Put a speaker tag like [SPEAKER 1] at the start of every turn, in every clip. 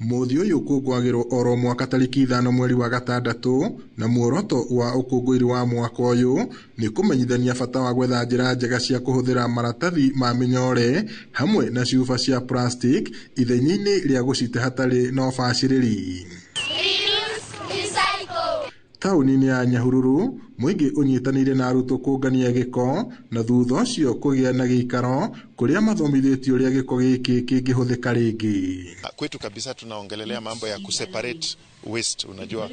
[SPEAKER 1] Mũthĩ ũyũ ũkũngũagĩrwo oro mwaka tarĩki 5 mweri wa gatandatũ, na muoroto wa ũkũngũĩri wa mwaka ũyũ nĩ kũmenyithania bata wa gwetha njĩra njega cia kũhũthĩra maratathi ma mĩnyore hamwe na cuba cia plastic ithenya-inĩ rĩa gũcite hatarĩ na ũbacĩrĩri. Taũni-inĩ ya Nyahururu, mũingĩ ũnyitanĩire na arutwo kũngania gĩko na thutha ũcio kũgĩa na gĩikaro kũrĩa mathomithĩtio ũrĩa gĩko gĩkĩ kĩngĩhũthĩka rĩngĩ.
[SPEAKER 2] Kwetu kabisa tunaongelelea mambo ya kuseparate waste. Unajua,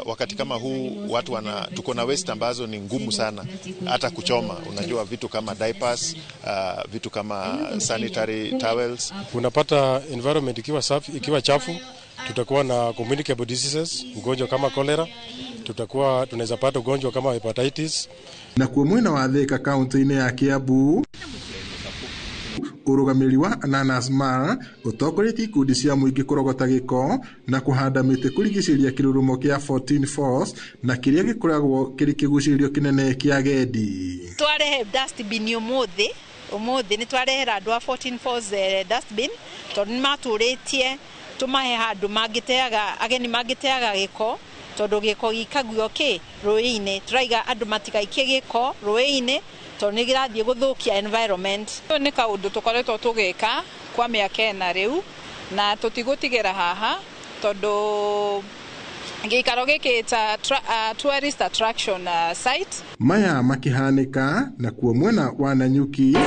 [SPEAKER 2] wakati kama huu watu wana, tuko na waste ambazo ni ngumu sana hata kuchoma. Unajua, vitu kama diapers, vitu kama sanitary towels.
[SPEAKER 3] Unapata environment ikiwa safi, ikiwa chafu, tutakuwa na communicable diseases, ugonjwa kama cholera, tutakuwa tunaweza pata ugonjwa kama hepatitis.
[SPEAKER 1] Nakuo mwena wa Thika kaunti-inĩ ya Kiambu, ũrũgamĩrĩri wa Ananas Mar ũtongoretie ikundi cia mũingĩ kũrogota gĩko na kũhanda mĩtĩ kũrigicĩria kĩrurumo kĩa 14 Falls na kĩrĩa gĩkoragwo kĩrĩ kĩgucĩrĩrio kĩnene kĩa agendi.
[SPEAKER 4] Twarehe dustbin ũmũthĩ, ũmũthĩ nĩ twarehera andũ a 14 Falls dustbin tondũ nĩ matũrĩtie tũmahe handũ mangĩteaga ageni mangĩteaga gĩko tondũ gĩko gĩikagio kĩ rũĩ-inĩ. Tũraiga andũ matigaikie gĩko rũĩ-inĩ tondũ nĩ kĩrathiĩ gũthũkia environment.
[SPEAKER 5] Nĩ kaũndũ tũkoretwo tũgĩka kwa mĩaka 4 rĩu na tũtigũtigĩra haha tondũ gĩikaro gĩkĩ ta tourist attraction site.
[SPEAKER 1] Maya makĩhanĩka nakuo mwena wa Nanyuki,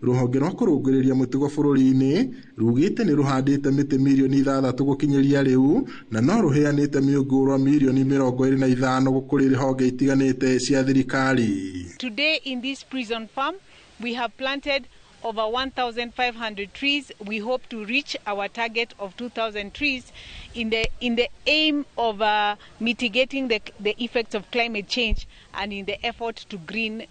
[SPEAKER 1] rũhonge rwa kũrũngĩrĩria mũtugo bũrũri-inĩ rugĩte nĩ rũhandĩte mĩtĩ mirioni 6 gũkinyĩria rĩu na no rũheanĩte mĩũngũrwa mirioni 25 gũkũrĩ honge itiganĩte cia thirikari.
[SPEAKER 6] Today in this prison farm we have planted over 1,500 trees. We hope to reach our target of 2,000 trees in the aim of mitigating the effects of climate change and in the effort to green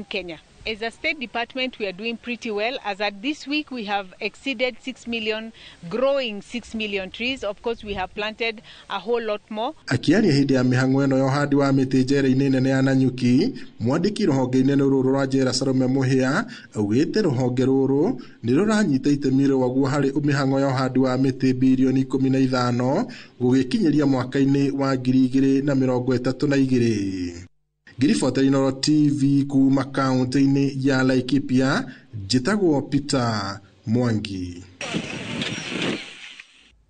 [SPEAKER 6] Kenya. As a state department, we are doing pretty well. As at this week, we have exceeded 6 million, growing 6 million trees. Of course, we have planted a whole lot more.
[SPEAKER 1] Akiaria hĩndĩ ya mĩhang'o ĩno ya ũhandi wa mĩtĩ njera-inĩ nene ya Nanyuki, mwandĩki rũhonge-inĩ rũrũ rwa njera Salome Mũhĩa augĩte rũhonge rũrũ nĩ rũranyita itemi rwaguo harĩ mĩhang'o ya ũhandi wa mĩtĩ birioni 15 gũgĩkinyĩria mwaka-inĩ wa 2032. Ngiribota Inooro TV kuma kaunti-inĩ ya Laikipia, njĩtagwo Peter Mwangi.